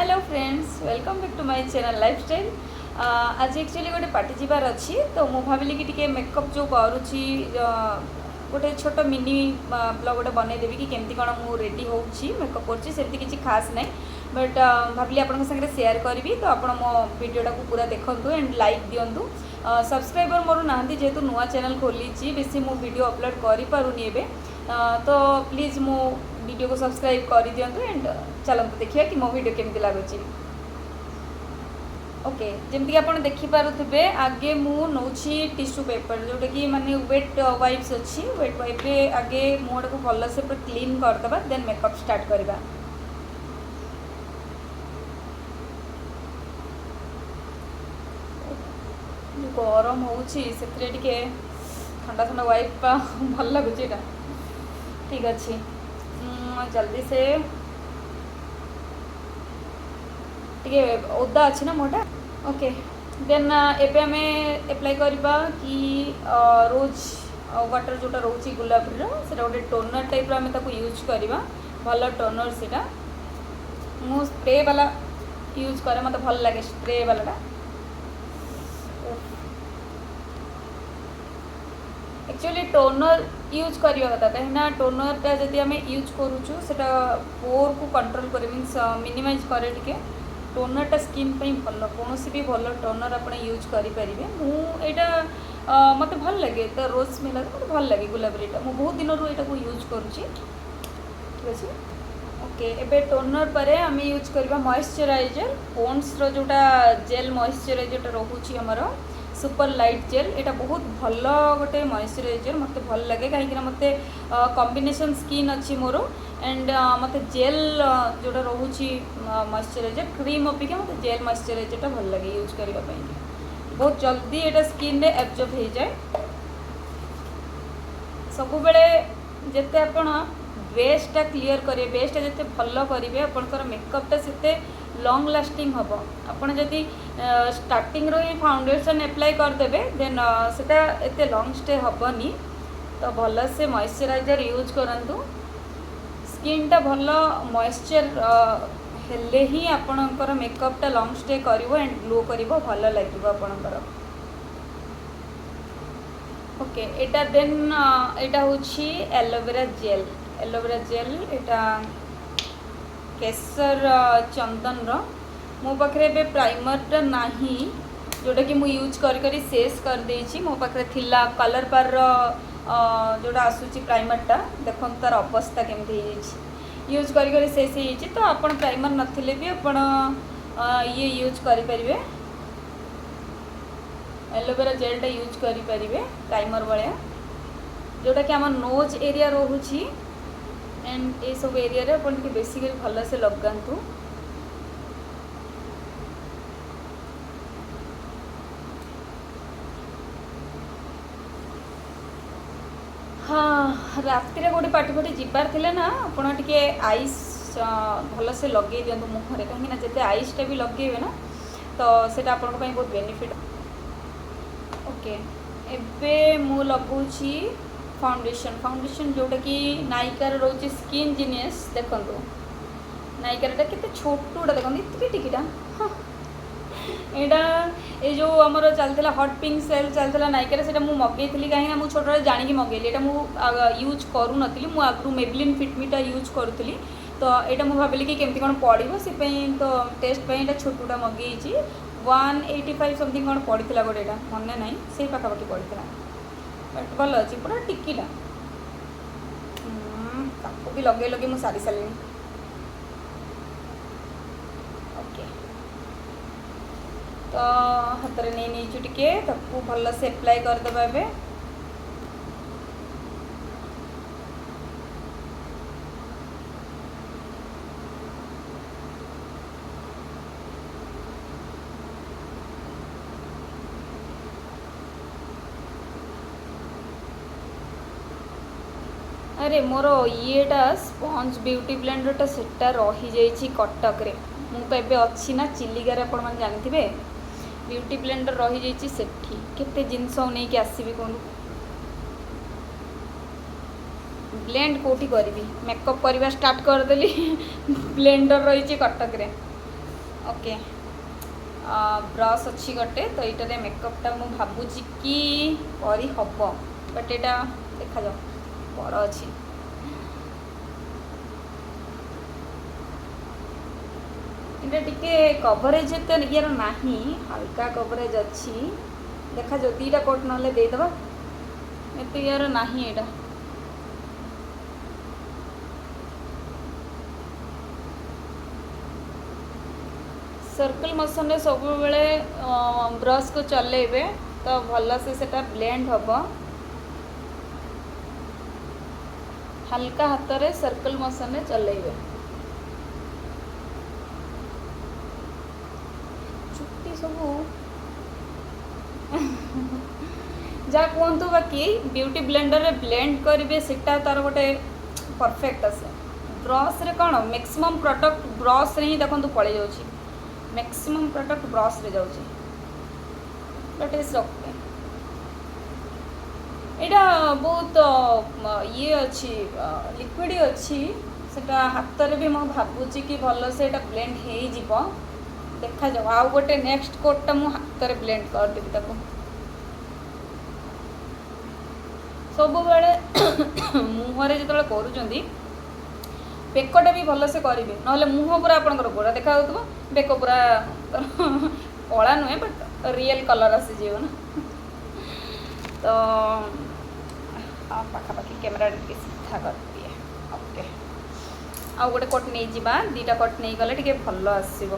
Hello friends, welcome back to my channel Lifestyle। ଆଜି actually ଗୋଟେ party ଯିବାର ଅଛି, ତ ମୁଁ ଭାବିଲି କି ଟିକେ ମେକଅପ୍ ଯେଉଁ କରୁଛି, ଗୋଟେ ଛୋଟ ମିନି ବ୍ଲଗ୍ ଗୋଟେ ବନେଇଦେବି କି କେମିତି କ'ଣ ମୁଁ ରେଡ଼ି ହେଉଛି, ମେକଅପ୍ କରୁଛି। ସେମିତି କିଛି ଖାସ୍ ନାହିଁ, ବଟ୍ ଭାବିଲି ଆପଣଙ୍କ ସାଙ୍ଗରେ ସେୟାର କରିବି। ତ ଆପଣ ମୋ ଭିଡ଼ିଓଟାକୁ ପୁରା ଦେଖନ୍ତୁ ଆଣ୍ଡ ଲାଇକ୍ ଦିଅନ୍ତୁ। ସବସ୍କ୍ରାଇବର୍ ମୋର ନାହାନ୍ତି, ଯେହେତୁ ନୂଆ ଚ୍ୟାନେଲ୍ ଖୋଲିଛି, ବେଶୀ ମୁଁ ଭିଡ଼ିଓ ଅପଲୋଡ଼ କରିପାରୁନି ଏବେ। ତ ପ୍ଲିଜ୍ ମୋ ଭିଡ଼ିଓକୁ ସବସ୍କ୍ରାଇବ୍ କରିଦିଅନ୍ତୁ ଆଣ୍ଡ ଚାଲନ୍ତୁ ଦେଖିବା କି ମୋ ଭିଡ଼ିଓ କେମିତି ଲାଗୁଛି। ଓକେ, ଯେମିତିକି ଆପଣ ଦେଖିପାରୁଥିବେ, ଆଗେ ମୁଁ ନେଉଛି ଟିସୁ ପେପର୍, ଯେଉଁଟାକି ମାନେ ୱେଟ୍ ୱାଇପ୍ସ ଅଛି। ୱେଟ୍ ୱାଇପ୍ରେ ଆଗେ ମୁହଁଟାକୁ ଭଲସେ ପୁରା କ୍ଲିନ୍ କରିଦେବା, ଦେନ୍ ମେକଅପ୍ ଷ୍ଟାର୍ଟ କରିବା। ଯୋଉ ଗରମ ହେଉଛି, ସେଥିରେ ଟିକେ ଥଣ୍ଡା ଥଣ୍ଡା ୱାଇପ୍ ଭଲ ଲାଗୁଛି ଏଇଟା। ଠିକ୍ ଅଛି, ଜଲ୍ଦି ସେ ଟିକେ ଓଦା ଅଛି ନା ମୁହଁଟା। ଓକେ, ଦେନ୍ ଏବେ ଆମେ ଆପ୍ଲାଏ କରିବା କି ରୋଜ୍ ୱାଟର୍ ଯେଉଁଟା ରହୁଛି ଗୁଲାବର, ସେଇଟା ଗୋଟେ ଟୋନର୍ ଟାଇପ୍ର ଆମେ ତାକୁ ୟୁଜ୍ କରିବା। ଭଲ ଟୋନର୍ ସେଇଟା। ମୁଁ ସ୍ପ୍ରେ ବାଲା ୟୁଜ୍ କରେ, ମୋତେ ଭଲ ଲାଗେ ସ୍ପ୍ରେ ବାଲାଟା। ଆକ୍ଚୁଆଲି ଟୋନର୍ ୟୁଜ୍ କରିବା କଥା, କାହିଁକିନା ଟୋନର୍ଟା ଯଦି ଆମେ ୟୁଜ୍ କରୁଛୁ, ସେଇଟା ପୋର୍କୁ କଣ୍ଟ୍ରୋଲ୍ କରେ, ମିନ୍ସ ମିନିମାଇଜ୍ କରେ ଟିକେ। ଟୋନର୍ଟା ସ୍କିନ୍ ପାଇଁ ଭଲ। କୌଣସି ବି ଭଲ ଟୋନର୍ ଆପଣ ୟୁଜ୍ କରିପାରିବେ। ମୁଁ ଏଇଟା ମୋତେ ଭଲ ଲାଗେ ତ, ରୋଜ୍ ସ୍ମେଲ୍ ମୋତେ ଭଲ ଲାଗେ ଗୁଲାବରୀଟା। ମୁଁ ବହୁତ ଦିନରୁ ଏଇଟାକୁ ୟୁଜ୍ କରୁଛି। ଠିକ୍ ଅଛି, ଓକେ, ଏବେ ଟୋନର୍ ପରେ ଆମେ ୟୁଜ୍ କରିବା ମଏଶ୍ଚରାଇଜର୍। ପଣ୍ଡ୍ସର ଯେଉଁଟା ଜେଲ୍ ମଏଶ୍ଚରାଇଜର୍ଟା ରହୁଛି ଆମର, ସୁପର ଲାଇଟ୍ ଜେଲ୍, ଏଇଟା ବହୁତ ଭଲ ଗୋଟେ ମଏଶ୍ଚରାଇଜର୍। ମୋତେ ଭଲ ଲାଗେ, କାହିଁକିନା ମୋତେ କମ୍ବିନେସନ୍ ସ୍କିନ୍ ଅଛି ମୋର ଆଣ୍ଡ ମୋତେ ଜେଲ୍ ଯେଉଁଟା ରହୁଛି ମଏଶ୍ଚରାଇଜର୍, କ୍ରିମ୍ ଅପେକ୍ଷା ମୋତେ ଜେଲ୍ ମଏଶ୍ଚରାଇଜର୍ଟା ଭଲ ଲାଗେ ୟୁଜ୍ କରିବା ପାଇଁ। ବହୁତ ଜଲ୍ଦି ଏଇଟା ସ୍କିନ୍ରେ ଆବଜର୍ବ ହେଇଯାଏ। ସବୁବେଳେ ଯେତେ ଆପଣ ବେସ୍ଟା କ୍ଲିଅର୍ କରିବେ, ବେସ୍ଟା ଯେତେ ଭଲ କରିବେ, ଆପଣଙ୍କର ମେକଅପ୍ଟା ସେତେ ଲଙ୍ଗ୍ ଲାଷ୍ଟିଂ ହେବ। ଆପଣ ଯଦି ଷ୍ଟାର୍ଟିଂରୁ ହିଁ ଫାଉଣ୍ଡେସନ୍ ଆପ୍ଲାଏ କରିଦେବେ, ଦେନ୍ ସେଟା ଏତେ ଲଙ୍ଗ୍ ଷ୍ଟେ ହେବନି। ତ ଭଲସେ ମଏଶ୍ଚରାଇଜର୍ ୟୁଜ୍ କରନ୍ତୁ। ସ୍କିନ୍ଟା ଭଲ ମଏଶ୍ଚର୍ ହେଲେ ହିଁ ଆପଣଙ୍କର ମେକଅପ୍ଟା ଲଙ୍ଗ୍ ଷ୍ଟେ କରିବ ଆଣ୍ଡ ଗ୍ଲୋ କରିବ, ଭଲ ଲାଗିବ ଆପଣଙ୍କର। ଓକେ, ଏଇଟା ଦେନ୍ ଏଇଟା ହେଉଛି aloe vera gel. Aloe vera gel ଏଇଟା କେଶର ଚନ୍ଦନର। ମୋ ପାଖରେ ଏବେ ପ୍ରାଇମର୍ଟା ନାହିଁ, ଯେଉଁଟାକି ମୁଁ ୟୁଜ୍ କରି କରି ଶେଷ କରିଦେଇଛି। ମୋ ପାଖରେ ଥିଲା କଲର୍ ବାର୍ର ଯେଉଁଟା ଆସୁଛି ପ୍ରାଇମର୍ଟା। ଦେଖନ୍ତୁ ତାର ଅବସ୍ଥା କେମିତି ହେଇଯାଇଛି, ୟୁଜ୍ କରି କରି ଶେଷ ହେଇଯାଇଛି। ତ ଆପଣ ପ୍ରାଇମର୍ ନଥିଲେ ବି ଆପଣ ଇଏ ୟୁଜ୍ କରିପାରିବେ, ଏଲୋଭେରା ଜେଲ୍ଟା ୟୁଜ୍ କରିପାରିବେ ପ୍ରାଇମର୍ ଭଳିଆ, ଯେଉଁଟାକି ଆମ ନୋଜ୍ ଏରିଆ ରହୁଛି ଆଣ୍ଡ ଏସବୁ ଏରିଆରେ ଆପଣ ଟିକେ ବେଶୀ କରି ଭଲସେ ଲଗାନ୍ତୁ। ହଁ, ରାତିରେ କେଉଁଠି ପାର୍ଟି ଫାର୍ଟି ଯିବାର ଥିଲେ ନା, ଆପଣ ଟିକେ ଆଇସ୍ ଭଲସେ ଲଗେଇ ଦିଅନ୍ତୁ ମୁହଁରେ, କାହିଁକିନା ଯେତେ ଆଇସ୍ଟା ବି ଲଗେଇବେ ନା, ତ ସେଇଟା ଆପଣଙ୍କ ପାଇଁ ବହୁତ ବେନିଫିଟ୍। ଓକେ, ଏବେ ମୁଁ ଲଗାଉଛି ଫାଉଣ୍ଡେସନ୍। ଫାଉଣ୍ଡେସନ୍ ଯେଉଁଟାକି ନାଇକାର ରହୁଛି ସ୍କିନ୍ ଜିନିୟସ୍। ଦେଖନ୍ତୁ ନାଇକାରଟା କେତେ ଛୋଟଟା, ଦେଖନ୍ତୁ ଏତିକି ଟିକିଟା। ହଁ, ଏଇଟା ଏଇ ଯେଉଁ ଆମର ଚାଲିଥିଲା ହଟ୍ ପିଙ୍କ ସେଲ୍ ଚାଲିଥିଲା ନାଇକାରେ, ସେଇଟା ମୁଁ ମଗେଇଥିଲି, କାହିଁକିନା ମୁଁ ଛୋଟବେଳେ ଜାଣିକି ମଗେଇଲି। ଏଇଟା ମୁଁ ୟୁଜ୍ କରୁନଥିଲି, ମୁଁ ଆଗରୁ ମେବଲିନ୍ ଫିଟମିଟା ୟୁଜ୍ କରୁଥିଲି। ତ ଏଇଟା ମୁଁ ଭାବିଲି କି କେମିତି କ'ଣ ପଡ଼ିବ, ସେଥିପାଇଁ ତ ଟେଷ୍ଟ ପାଇଁ ଏଇଟା ଛୋଟଟା ମଗେଇଛି। 185 ସମଥିଙ୍ଗ କ'ଣ ପଡ଼ିଥିଲା ଗୋଟେ, ଏଇଟା ମନେ ନାହିଁ, ସେଇ ପାଖାପାଖି ପଡ଼ିଥିଲା। ବଟ୍ ଭଲ ଅଛି, ପୁରା ଟିକିଟା। ତାକୁ ବି ଲଗେଇ ଲଗେଇ ମୁଁ ସାରି ସାରିଲିଣି। ଓକେ, ତ ହାତରେ ନେଇ ନେଇଛୁ ଟିକେ, ତାକୁ ଭଲସେ ଆପ୍ଲାଏ କରିଦେବା ଏବେ। ଆରେ, ମୋର ଇଏଟା ସ୍ପଞ୍ଜ ବିୟୁଟି ବ୍ଲେଣ୍ଡରଟା ସେଟା ରହିଯାଇଛି କଟକରେ। ମୁଁ ତ ଏବେ ଅଛି ନା ଚିଲିକାରେ, ଆପଣମାନେ ଜାଣିଥିବେ। ବିୟୁଟି ବ୍ଲେଣ୍ଡର ରହିଯାଇଛି ସେଠି। କେତେ ଜିନିଷ ନେଇକି ଆସିବି କୁହନ୍ତୁ? ବ୍ଲେଣ୍ଡ କେଉଁଠି କରିବି? ମେକଅପ୍ କରିବା ଷ୍ଟାର୍ଟ କରିଦେଲି, ବ୍ଲେଣ୍ଡର ରହିଛି କଟକରେ। ଓକେ, ବ୍ରସ୍ ଅଛି ଗୋଟେ, ତ ଏଇଟାରେ ମେକଅପ୍ଟା ମୁଁ ଭାବୁଛି କି କରିହେବ, ବଟ୍ ଏଇଟା ଦେଖାଯାଉ, ବଡ଼ ଅଛି। ଏଇଟା ଟିକେ କଭରେଜ୍ ଏତେ ଇଏର ନାହିଁ, ହାଲକା କଭରେଜ୍ ଅଛି। ଦେଖାଯାଉ, 2ଟା କୋଟ୍ ନହେଲେ ଦେଇଦେବା। ଏତେ ଇଏର ନାହିଁ ଏଇଟା। ସର୍କଲ୍ ମୋସନ୍ରେ ସବୁବେଳେ ବ୍ରସ୍କୁ ଚଲେଇବେ ତ ଭଲସେ ସେଟା ବ୍ଲେଣ୍ଡ ହେବ। ହାଲକା ହାତରେ ସର୍କଲ୍ ମୋସନ୍ରେ ଚଲେଇବେ। ଚୁଟି ସବୁ ଯାହା କୁହନ୍ତୁ, ବାକି ବିୟୁଟି ବ୍ଲେଣ୍ଡରରେ ବ୍ଲେଣ୍ଡ କରିବେ, ସେଟା ତାର ଗୋଟେ ପରଫେକ୍ଟ ଆସେ। ବ୍ରସ୍ରେ କ'ଣ, ମ୍ୟାକ୍ସିମମ୍ ପ୍ରଡ଼କ୍ଟ ବ୍ରସ୍ରେ ହିଁ ଦେଖନ୍ତୁ ପଳେଇ ଯାଉଛି, ମ୍ୟାକ୍ସିମମ୍ ପ୍ରଡ଼କ୍ଟ ବ୍ରସ୍ରେ ଯାଉଛି। But it's okay. ଏଇଟା ବହୁତ ଇଏ ଅଛି, ଲିକ୍ୱିଡ଼ ଅଛି ସେଟା। ହାତରେ ବି ମୁଁ ଭାବୁଛି କି ଭଲସେ ଏଇଟା ବ୍ଲେଣ୍ଡ ହେଇଯିବ। ଦେଖାଯାଉ, ଆଉ ଗୋଟେ ନେକ୍ସଟ କୋଟ୍ଟା ମୁଁ ହାତରେ ବ୍ଲେଣ୍ଡ କରିଦେବି ତାକୁ। ସବୁବେଳେ ମୁହଁରେ ଯେତେବେଳେ କରୁଛନ୍ତି, ବେକଟା ବି ଭଲସେ କରିବେ, ନହେଲେ ମୁହଁ ପୁରା ଆପଣଙ୍କର ଗୋରା ଦେଖାଯାଉଥିବ, ବେକ ପୁରା କଳା ନୁହେଁ, ବଟ୍ ରିଏଲ୍ କଲର୍ ଆସିଯିବ ନା। ତ ହଁ, ପାଖାପାଖି କ୍ୟାମେରାଟା ଟିକେ ସିଧା କରିଦିଏ। ଓକେ, ଆଉ ଗୋଟେ କୋଟ୍ ନେଇଯିବା। 2ଟା କୋଟ୍ ନେଇଗଲେ ଟିକେ ଭଲ ଆସିବ।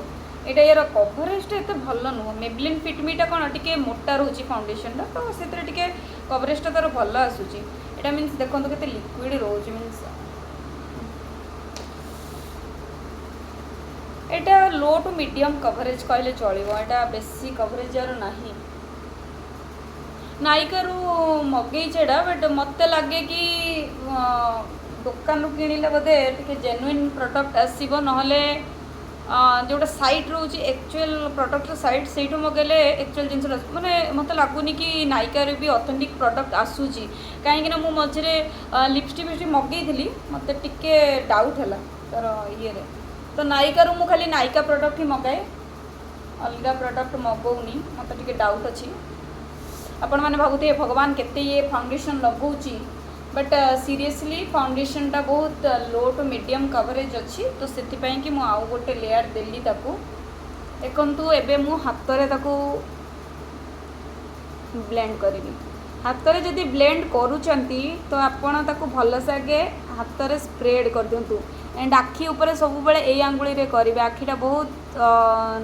ଏଇଟା ୟାର କଭରେଜଟା ଏତେ ଭଲ ନୁହଁ। ମେବଲିନ୍ ଫିଟମିଟା କ'ଣ ଟିକେ ମୋଟା ରହୁଛି ଫାଉଣ୍ଡେସନଟା, ତ ସେଥିରେ ଟିକେ କଭରେଜଟା ତାର ଭଲ ଆସୁଛି। ଏଇଟା ମିନ୍ସ ଦେଖନ୍ତୁ କେତେ ଲିକ୍ୱିଡ଼ ରହୁଛି। ମିନ୍ସ ଏଇଟା ଲୋ ଟୁ ମିଡ଼ିୟମ୍ କଭରେଜ୍ କହିଲେ ଚଳିବ। ଏଇଟା ବେଶୀ କଭରେଜ୍ ୟାର ନାହିଁ। ନାଇକାରୁ ମଗେଇଛି ଏଇଟା, ବଟ୍ ମୋତେ ଲାଗେ କି ଦୋକାନରୁ କିଣିଲେ ବୋଧେ ଟିକେ ଜେନୁଇନ୍ ପ୍ରଡ଼କ୍ଟ ଆସିବ। ନହେଲେ ଯେଉଁଟା ସାଇଟ୍ ରହୁଛି, ଆକ୍ଚୁଆଲ୍ ପ୍ରଡ଼କ୍ଟର ସାଇଟ୍, ସେଇଠୁ ମଗେଇଲେ ଆକ୍ଚୁଆଲ୍ ଜିନିଷଟା ଆସିବ। ମାନେ ମୋତେ ଲାଗୁନି କି ନାଇକାରେ ବି ଅଥେଣ୍ଟିକ୍ ପ୍ରଡ଼କ୍ଟ ଆସୁଛି, କାହିଁକିନା ମୁଁ ମଝିରେ ଲିପଷ୍ଟିକ୍ ଫିପଷ୍ଟିକ୍ ମଗେଇଥିଲି, ମୋତେ ଟିକେ ଡାଉଟ୍ ହେଲା ତାର ଇଏରେ। ତ ନାଇକାରୁ ମୁଁ ଖାଲି ନାଇକା ପ୍ରଡ଼କ୍ଟ ହିଁ ମଗାଏ, ଅଲଗା ପ୍ରଡ଼କ୍ଟ ମଗଉନି, ମୋତେ ଟିକେ ଡାଉଟ୍ ଅଛି। ଆପଣମାନେ ଭାବୁଥିବେ, ଭଗବାନ, କେତେ ଇଏ ଫାଉଣ୍ଡେସନ୍ ଲଗାଉଛି। ବଟ୍ ସିରିୟସଲି ଫାଉଣ୍ଡେସନ୍ଟା ବହୁତ ଲୋ ଟୁ ମିଡ଼ିୟମ୍ କଭରେଜ୍ ଅଛି, ତ ସେଥିପାଇଁ କି ମୁଁ ଆଉ ଗୋଟେ ଲେୟାର୍ ଦେଲି ତାକୁ। ଦେଖନ୍ତୁ, ଏବେ ମୁଁ ହାତରେ ତାକୁ ବ୍ଲେଣ୍ଡ କରିବି। ହାତରେ ଯଦି ବ୍ଲେଣ୍ଡ କରୁଛନ୍ତି, ତ ଆପଣ ତାକୁ ଭଲସେ ଆଗେ ହାତରେ ସ୍ପ୍ରେଡ୍ କରିଦିଅନ୍ତୁ। ଆଣ୍ଡ ଆଖି ଉପରେ ସବୁବେଳେ ଏଇ ଆଙ୍ଗୁଳିରେ କରିବେ। ଆଖିଟା ବହୁତ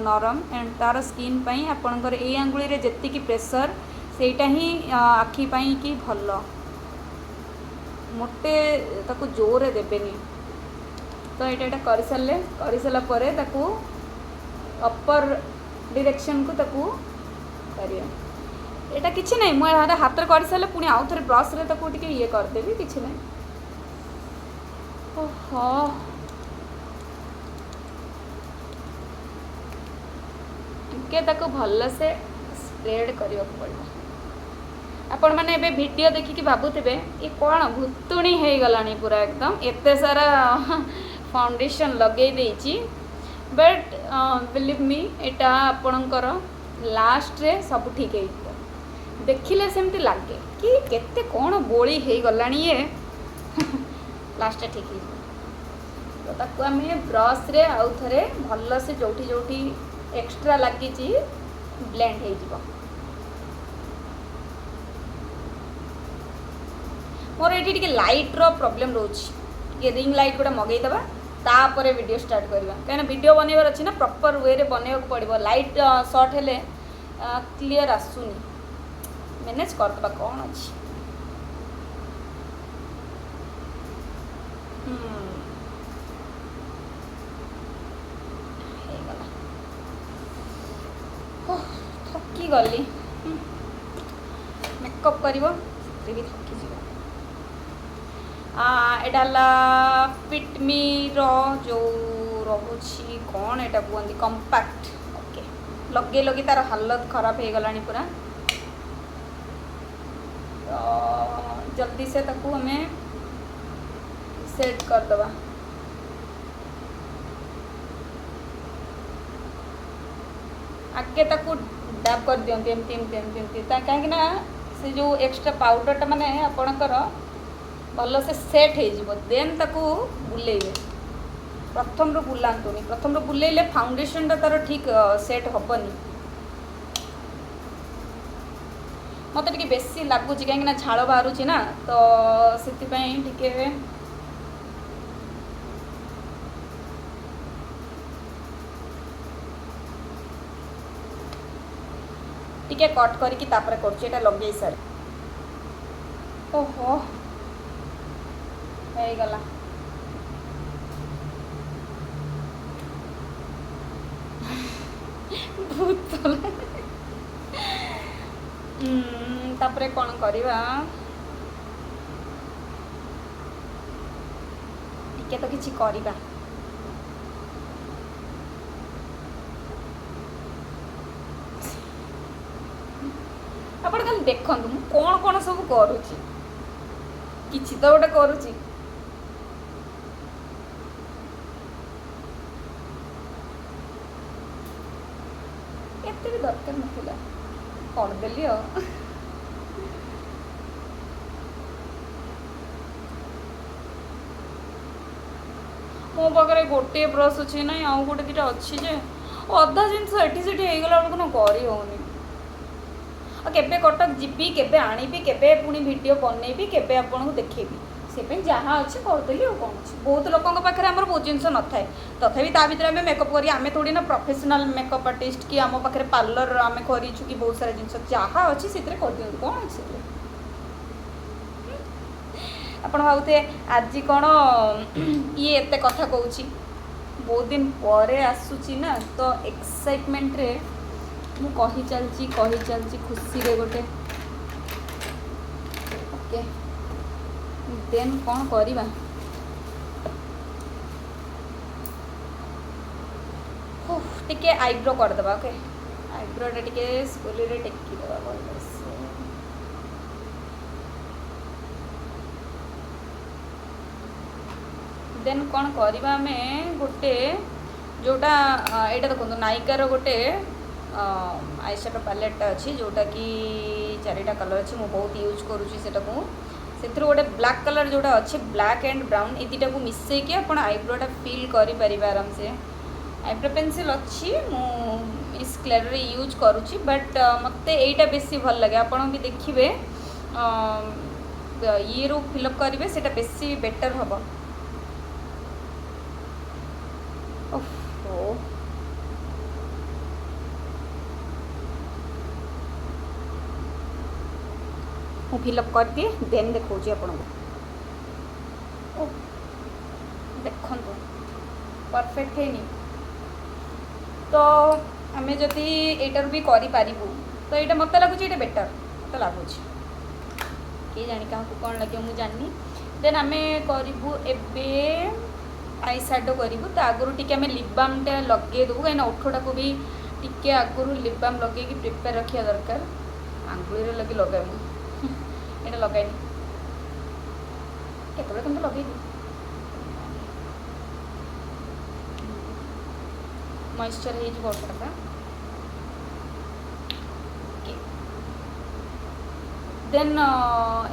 ନରମ ଆଣ୍ଡ ତା'ର ସ୍କିନ୍ ପାଇଁ ଆପଣଙ୍କର ଏଇ ଆଙ୍ଗୁଳିରେ ଯେତିକି ପ୍ରେସର୍, ସେଇଟା ହିଁ ଆଖି ପାଇଁ କି ଭଲ। ମୋଟେ ତାକୁ ଜୋରରେ ଦେବେନି। ତ ଏଇଟା କରିସାରିଲା ପରେ ତାକୁ ଅପର ଡିରେକ୍ସନକୁ ତାକୁ କରିବା। ଏଇଟା କିଛି ନାହିଁ, ମୁଁ ଏହାର ହାତରେ କରିସାରିଲେ ପୁଣି ଆଉ ଥରେ ବ୍ରସ୍ରେ ତାକୁ ଟିକେ ଇଏ କରିଦେବି, କିଛି ନାହିଁ। ଓହୋ, ଟିକେ ତାକୁ ଭଲସେ ସ୍ପ୍ରେଡ୍ କରିବାକୁ ପଡ଼ିବ। ଆପଣମାନେ ଏବେ ଭିଡ଼ିଓ ଦେଖିକି ଭାବୁଥିବେ, ଏ କ'ଣ ଭୂତୁଣୀ ହେଇଗଲାଣି ପୁରା ଏକଦମ, ଏତେ ସାରା ଫାଉଣ୍ଡେସନ୍ ଲଗେଇ ଦେଇଛି। ବଟ୍ ବିଲିଭ୍ ମି, ଏଇଟା ଆପଣଙ୍କର ଲାଷ୍ଟରେ ସବୁ ଠିକ୍ ହେଇଯିବ। ଦେଖିଲେ ସେମିତି ଲାଗେ କି କେତେ କ'ଣ ବୋଳି ହେଇଗଲାଣି ଇଏ, ଲାଷ୍ଟରେ ଠିକ୍ ହେଇଯିବ। ତ ତାକୁ ଆମେ ବ୍ରସ୍ରେ ଆଉ ଥରେ ଭଲସେ ଯେଉଁଠି ଯେଉଁଠି ଏକ୍ସଟ୍ରା ଲାଗିଛି, ବ୍ଲେଣ୍ଡ ହେଇଯିବ। ମୋର ଏଇଠି ଟିକେ ଲାଇଟ୍ର ପ୍ରୋବ୍ଲେମ୍ ରହୁଛି। ଟିକେ ରିଙ୍ଗ ଲାଇଟ୍ ଗୋଟେ ମଗେଇଦେବା, ତାପରେ ଭିଡ଼ିଓ ଷ୍ଟାର୍ଟ କରିବା, କାହିଁକିନା ଭିଡ଼ିଓ ବନେଇବାର ଅଛି ନା, ପ୍ରପର୍ ୱେରେ ବନେଇବାକୁ ପଡ଼ିବ। ଲାଇଟ୍ ସର୍ଟ ହେଲେ କ୍ଲିଅର୍ ଆସୁନି। ମ୍ୟାନେଜ୍ କରିଦେବା, କ'ଣ ଅଛି। ହେଇଗଲା। ଥକି ଗଲି। ମେକଅପ୍ କରିବ, ସେଥିରେ ବି ଥକିଯିବ। ଏଇଟା ହେଲା ଫିଟମିର ଯେଉଁ ରହୁଛି, କ'ଣ ଏଇଟା କୁହନ୍ତି, କମ୍ପାକ୍ଟ। ଓକେ, ଲଗେଇ ଲଗେଇ ତାର ହାଲତ ଖରାପ ହେଇଗଲାଣି ପୁରା। ତ ଜଲ୍ଦି ସେ ତାକୁ ଆମେ ସେଟ୍ କରିଦେବା। ଆଗେ ତାକୁ ଡାବ୍ କରିଦିଅନ୍ତି ଏମିତି ଏମିତି ଏମିତି ଏମିତି, କାହିଁକି ନା ସେ ଯେଉଁ ଏକ୍ସଟ୍ରା ପାଉଡ଼ରଟା ମାନେ ଆପଣଙ୍କର ଭଲସେ ସେଟ୍ ହେଇଯିବ। ଦେନ୍ ତାକୁ ବୁଲେଇବେ, ପ୍ରଥମରୁ ବୁଲାନ୍ତୁନି। ପ୍ରଥମରୁ ବୁଲେଇଲେ ଫାଉଣ୍ଡେସନଟା ତାର ଠିକ୍ ସେଟ୍ ହେବନି। ମୋତେ ଟିକେ ବେଶୀ ଲାଗୁଛି, କାହିଁକିନା ଝାଳ ବାହାରୁଛି ନା, ତ ସେଥିପାଇଁ ଟିକେ ଟିକେ କଟ୍ କରିକି ତାପରେ କରୁଛି। ଏଇଟା ଲଗେଇ ସାରି, ଓହୋ, ହେଇଗଲା। ଭୂତ। ତାପରେ କ'ଣ କରିବା? ଟିକେ ତ କିଛି କରିବା। ଆପଣ ଖାଲି ଦେଖନ୍ତୁ ମୁଁ କ'ଣ କ'ଣ ସବୁ କରୁଛି। କିଛି ତ ଗୋଟେ କରୁଛି। ଏତେ ବି ଦରକାର ନଥିଲା, କରିଦେଲି ଆଉ। ମୋ ପାଖରେ ଗୋଟିଏ ବ୍ରସ୍ ଅଛି, ନାଇଁ, ଆଉ ଗୋଟେ ଦୁଇଟା ଅଛି ଯେ ଅଧା ଜିନିଷ ଏଠି ସେଠି ହେଇଗଲା ବେଳକୁ ନା କରି ହେଉନି। ଆଉ କେବେ କଟକ ଯିବି, କେବେ ଆଣିବି, କେବେ ପୁଣି ଭିଡ଼ିଓ ବନେଇବି, କେବେ ଆପଣଙ୍କୁ ଦେଖେଇବି? ସେଇପାଇଁ ଯାହା ଅଛି କରିଦେଲି, ଆଉ କ'ଣ ଅଛି। ବହୁତ ଲୋକଙ୍କ ପାଖରେ ଆମର ବହୁତ ଜିନିଷ ନଥାଏ, ତଥାପି ତା ଭିତରେ ଆମେ ମେକଅପ୍ କରି, ଆମେ ଥୋଡ଼ି ନା ପ୍ରଫେସନାଲ୍ ମେକଅପ୍ ଆର୍ଟିଷ୍ଟ କି ଆମ ପାଖରେ ପାର୍ଲର ଆମେ କରିଛୁ କି ବହୁତ ସାରା ଜିନିଷ। ଯାହା ଅଛି ସେଥିରେ କରିଦିଅନ୍ତୁ, କ'ଣ ଅଛି ସେଥିରେ। ଆପଣ ଭାବୁଥିବେ ଆଜି କ'ଣ ଇଏ ଏତେ କଥା କହୁଛି। ବହୁତ ଦିନ ପରେ ଆସୁଛି ନା, ତ ଏକ୍ସାଇଟମେଣ୍ଟରେ ମୁଁ କହି ଚାଲିଛି, କହି ଚାଲିଛି ଖୁସିରେ ଗୋଟେ। ଓକେ, ଦେନ୍ କ'ଣ କରିବା? ଟିକେ ଆଇବ୍ରୋ କରିଦେବା। ଓକେ, ଆଇବ୍ରୋଟା ଟିକେ ସ୍ପୁଲିରେ ଟେକିଦେବା ଭଲସେ। ଦେନ୍ କ'ଣ କରିବା ଆମେ? ଗୋଟେ ଯେଉଁଟା ଏଇଟା ଦେଖନ୍ତୁ, ନାଇକାର ଗୋଟେ ଆଇସାଡୋ ପ୍ୟାଲେଟ୍ଟା ଅଛି, ଯେଉଁଟାକି ଚାରିଟା କଲର୍ ଅଛି। ମୁଁ ବହୁତ ୟୁଜ୍ କରୁଛି ସେଟାକୁ। ସେଥିରୁ ଗୋଟେ ବ୍ଲାକ୍ କଲର୍ ଯେଉଁଟା ଅଛି, ବ୍ଲାକ୍ ଆଣ୍ଡ ବ୍ରାଉନ୍, ଏ ଦୁଇଟାକୁ ମିଶେଇକି ଆପଣ ଆଇବ୍ରୋଟା ଫିଲ୍ କରିପାରିବେ ଆରାମସେ। ଆଇବ୍ରୋ ପେନ୍ସିଲ୍ ଅଛି, ମୁଁ ମିସ୍ କ୍ଲେୟାରରେ ୟୁଜ୍ କରୁଛି, ବଟ୍ ମୋତେ ଏଇଟା ବେଶୀ ଭଲ ଲାଗେ। ଆପଣ ବି ଦେଖିବେ, ଇଏରୁ ଫିଲ୍ଅପ୍ କରିବେ, ସେଇଟା ବେଶୀ ବେଟର୍ ହେବ। ଓହୋ, ମୁଁ ଫିଲ୍ଅପ୍ କରିଦିଏ, ଦେନ୍ ଦେଖାଉଛି ଆପଣଙ୍କୁ। ଓ, ଦେଖନ୍ତୁ, ପରଫେକ୍ଟ ହେଇନି। ତ ଆମେ ଯଦି ଏଇଟାରୁ ବି କରିପାରିବୁ, ତ ଏଇଟା ମୋତେ ଲାଗୁଛି ଏଇଟା ବେଟର୍ ମୋତେ ଲାଗୁଛି। କିଏ ଜାଣି କାହାକୁ କ'ଣ ଲାଗିବ, ମୁଁ ଜାଣିନି। ଦେନ୍ ଆମେ କରିବୁ ଏବେ I ସାଡ଼ୋ କରିବୁ। ତା ଆଗରୁ ଟିକେ ଆମେ ଲିପ୍ ବାମ୍ଟା ଲଗେଇ ଦେବୁ, କାହିଁକିନା ଓଠଟାକୁ ବି ଟିକେ ଆଗରୁ ଲିପ୍ ବାମ୍ ଲଗେଇକି ପ୍ରିପେୟାର ରଖିବା ଦରକାର। ଆଙ୍ଗୁଳିରେ ଲଗେଇ ଲଗାଏ ମୁଁ, ଏଇଟା ଲଗାଇନି, କେତେବେଳେ କେମିତି ଲଗେଇବି। ମଏଶ୍ଚର ହେଇଯିବ ଓଠଟା। ଓକେ, ଦେନ୍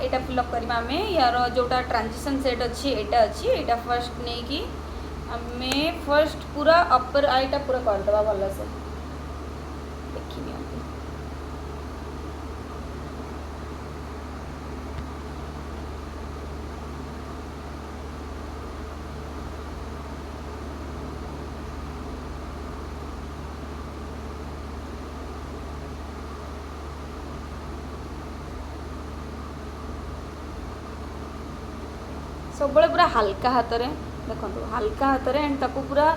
ଏଇଟା ଫିଲ୍ଅପ୍ କରିବା ଆମେ। ୟାର ଯେଉଁଟା ଟ୍ରାଞ୍ଜିସନ୍ ସେଟ୍ ଅଛି, ଏଇଟା ଅଛି। ଏଇଟା ଫାର୍ଷ୍ଟ ନେଇକି ଆମେ ଫାର୍ଷ୍ଟ ପୁରା ଅପର ଆଇଟା ପୁରା କରିଦେବା ଭଲସେ, ଦେଖିନିଅନ୍ତୁ। ସବୁବେଳେ ପୁରା ହାଲକା ହାତରେ ଦେଖନ୍ତୁ, ହାଲକା ହାତରେ ଆଣ୍ଡ ତାକୁ ପୁରା